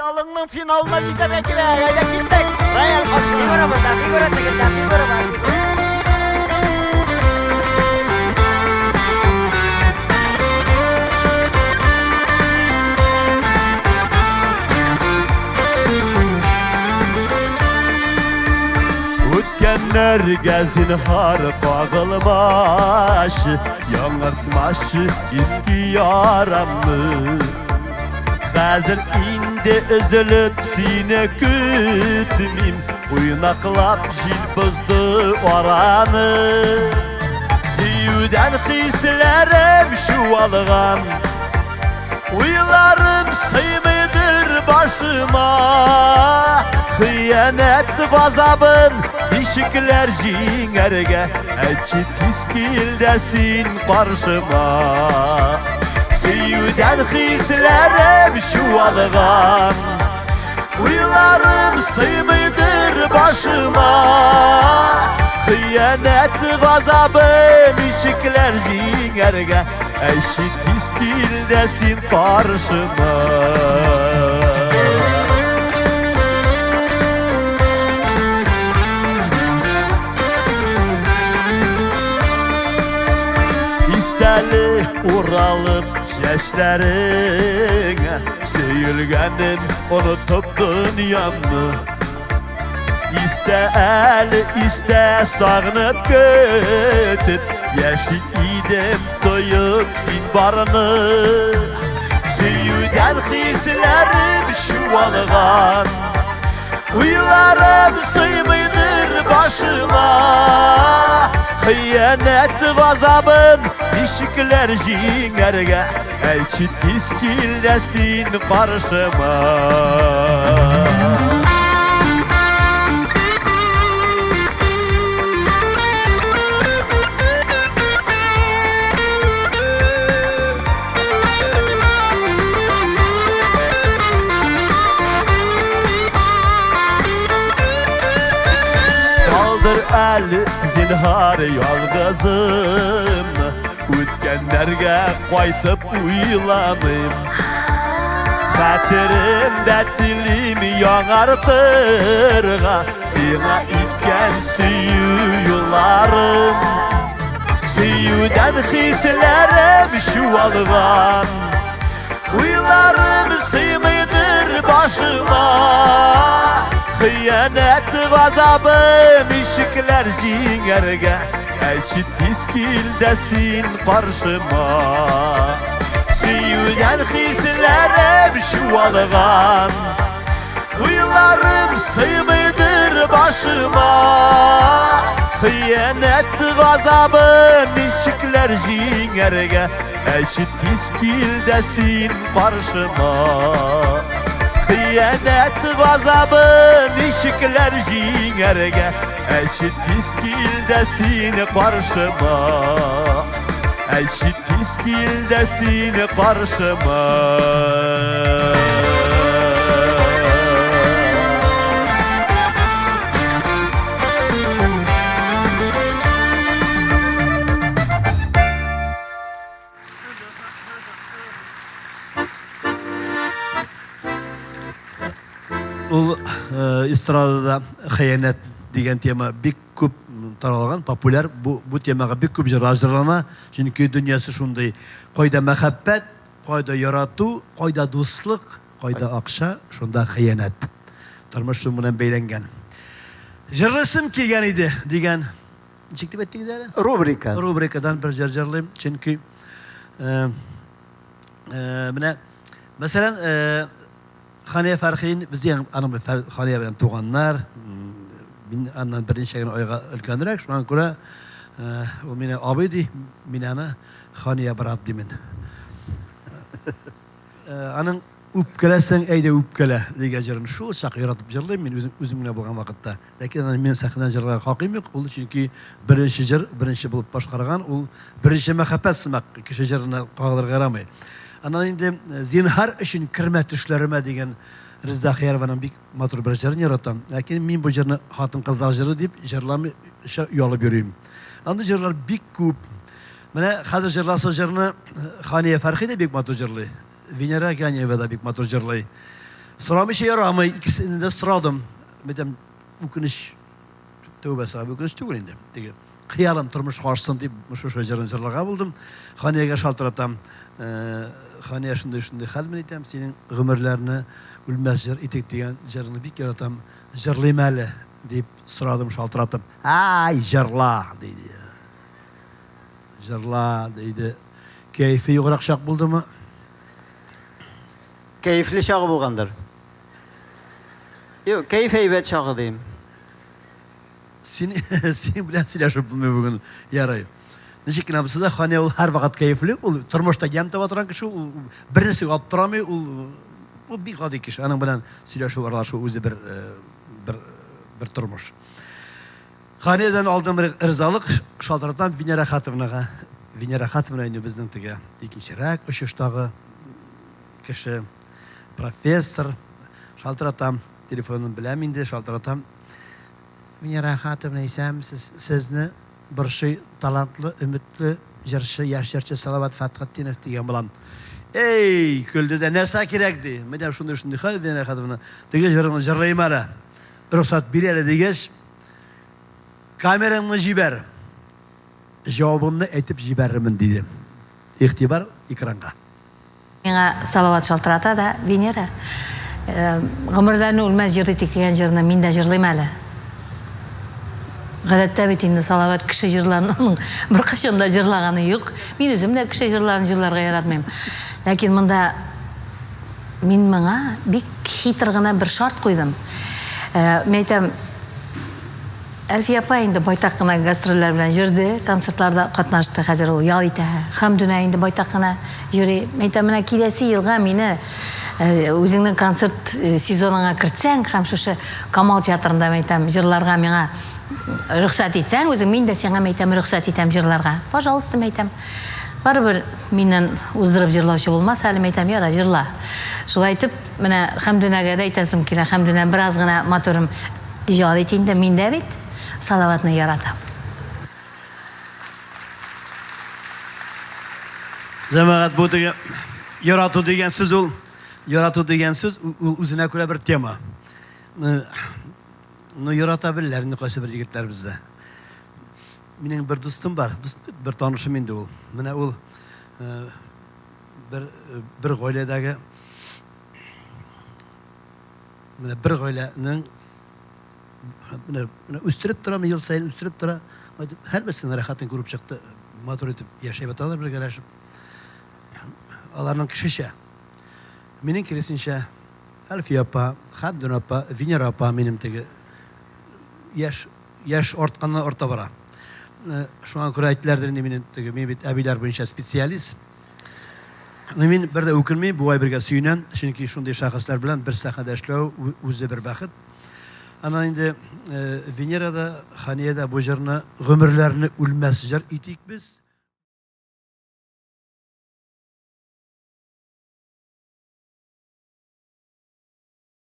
Хыялыңның финалына җитәргә кирәк. Әйдә киттек. Рояль каршы. Фигура монда, фигура тегендә, фигура бар. Фигура. Үткәннәргә зинһар кагылмашы, Яңартмашы иске ярамны. Хәзер инде өзелеп сине көтмим, Уйнаклап җил бозды араны. Сөюдән хисләрем чуалган, Уйларым сыймыйдыр башыма. Хыянәт газабын ничекләр җиңәргә, Әйтче тиз кил дә син каршыма. Сөюдән хисләрем чуалган, Уйларым сыймыйдыр башыма. Хыянәт газабы ничекләр җиңәргә, Әйтче тиз кил дә син каршыма. Истәле уралып чәчләреңә, Сөелгәнем онытып дөньямны. Истә әле, истә сагынып көтеп, Яши идем тоеп син барны. Сөюдән хисләрем чуалган, Уйларым сыймыйдыр башыма. Хыянәт газабын ничекләр җиңәргә, Әйтче тиз кил дә син каршыма. Калдыр әле зинһар ялгызымны, Үткәннәргә кайтып уйламыйм. Хәтеремдә телим яңартырга Сиңа иткән сөю юлларым. Сөюдән хисләрем чуалган, Уйларым сыймыйдыр башыма. Хыянәт газабы ничекләр җиңәргә, Әйтче тиз кил дә син каршыма. Сөюдән хисләрем чуалган, Уйларым сыймыйдыр башыма. Хыянәт газабы ничекләр җиңәргә, Әйтче тиз кил дә син каршыма. Хыянәт газабы ничекләр җиңәргә, Әйтче тиз кил дә син каршыма. Әйтче тиз кил дә син каршыма. Ул эстрадада хыянәт дигән тема бик күп таралган, популяр. Бу темага бик күп җырлар җырлана, чөнки дөньясы шундый. Кайда мәхәббәт, кайда ярату, кайда дуслык, кайда акча, шунда хыянәт. Тормыш шуның белән бәйләнгән. Җырлыйсым килгән иде дигән. Ничек дип әйттегез әле? Рубрика. Рубрикадан бер җыр җырлыйм, чөнки менә мәсәлән, Хания Фәрхин, без дигән аның Хания белән туганнар. Мин аннан берничә генә айга өлкәнрәк, шуңа күрә ул мине абый ди, мин аны Хания брат димен. Аның Үпкәләсәң, әйдә үпкәлә дигән җырын шул чак яратып җырлыйм мин үзем, үзем генә булган вакытта. Ләкин аны минем сәхнәдән җырларга хакым юк, ул чөнки беренче җыр, беренче булып башкарган, ул беренче мәхәббәт сымак кеше җырына кагылырга ярамый. Аннан инде Зинһар өчен кермә төшләремә дигән Резеда Хәярованың бик матур бер җырын яратам. Ләкин мин бу җырны хатын-кызлар җыры дип җырламыйча оялып йөрим. Андый җырлар бик күп. Менә хәзер җырласы җырны Хания Фәрхи дә бик матур җырлый. Венера Ганиева да бик матур җырлый. Сорамыйча ярамый, икесен дә сорадым. Әйтәм, үкенеч, тәүбә сагып, үкенеч түгел инде. Теге хыялым тормышка ашсын дип, шушы җырын җырларга булдым. Ханиягә шалтыратам. Хания, шундый-шундый хәл, мин әйтәм, синең гомерләрне үлмәс җыр итик дигән җырыңны бик яратам. Җырлыйм әле, дип сорадым шалтыратып. Ай, җырла, диде. Җырла, диде. Кәефе юграк чак булдымы? Кәефле чагы булгандыр. Юк, кәеф әйбәт чагы дим. Син, синең белән сөйләшеп булмый бүген. Ярый. Ничек кенә булса да, Хания ул һәрвакыт кәефле, ул тормышта ямь таба торган кеше, ул бер нәрсәгә аптырамый, ул ул бик гади кеше. Аның белән сөйләшү, аралашу үзе бер бер бер тормыш. Ханиядән алдым ризалык, шалтыратам Венера Хатовнага. Венера Хатовна инде безнең теге икенчерәк очыштагы кеше, профессор. Шалтыратам, телефонын беләм инде, шалтыратам. Венера Хатовна, исәнмесез. Сезне борчый талантлы, өметле җырчы, яшь җырчы Салават Фәтхетдинов дигән булам. Эй, көлде дә, нәрсә кирәк ди. Менә шундый-шундый хәл, Венера Хатовна, теге җырыңны җырлыйм әле. Рөхсәт бир әле дигәч, камераңны җибәр, җавабымны әйтеп җибәрермен, диде. Игътибар экранга. Миңа Салават шалтырата да, Венера, гомерләрне үлмәс җыр итик дигән җырны мин дә җырлыйм әле. Гадәттә бит инде Салават кеше җырларын аның беркайчан да җырлаганы юк. Мин үзем дә кеше җырларын җырларга яратмыйм. Ләкин монда Мин моңа бик хитр гына бер шарт куйдым. Мин әйтәм, Әлфия апа инде байтак кына гастрольләр белән йөрде, концертларда катнашты, хәзер ул ял итә. Хәмдүнә инде байтак кына йөри. Мин әйтәм, менә киләсе елга мине үзеңнең концерт сезоныңа кертсәң һәм шушы Камал театрында, мин әйтәм, җырларга миңа рөхсәт итсәң, үзең, мин дә сиңа, мин әйтәм, рөхсәт итәм җырларга. Пожалуйста, мин әйтәм. Барыбер миннән уздырып җырлаучы булмас әле, мәйтәм, яра, җырла. Шулай итеп, менә Хәмдүнәгә дә әйтәсем килә, Хәмдүнә, бераз гына, матурым, ял ит инде, мин дә бит Салаватны яратам. Җәмәгать, бу теге ярату дигән сүз ул, ярату дигән сүз ул үзенә күрә бер тема. Ну, ярата беләләр инде кайсы бер егетләр бездә. Минем бер дустым бар, дус, бер танышым инде ул. Менә ул бер бер гаиләдәге менә бер гаиләнең менә менә үстереп тора, ел саен үстереп тора. Һәрберсенең рәхәтен күреп чыкты. Матур итеп яшәп яталар бергәләшеп. Аларның кешечә. Минем киресенчә, Әлфия апа, Хәмдүн апа, Венера апа минем теге яшь Яшь артканнан арта бара. Шуңа күрә әйттеләрдер инде мине теге, мин бит әбиләр буенча специалист. Но мин бер дә үкенмим, бу әйбергә сөенәм, чөнки шундый шәхесләр белән бер сәхнәдә эшләү үзе бер бәхет. Аннан инде Венера да, Хания дә бу җырны гомерләрне үлмәс җыр итик без.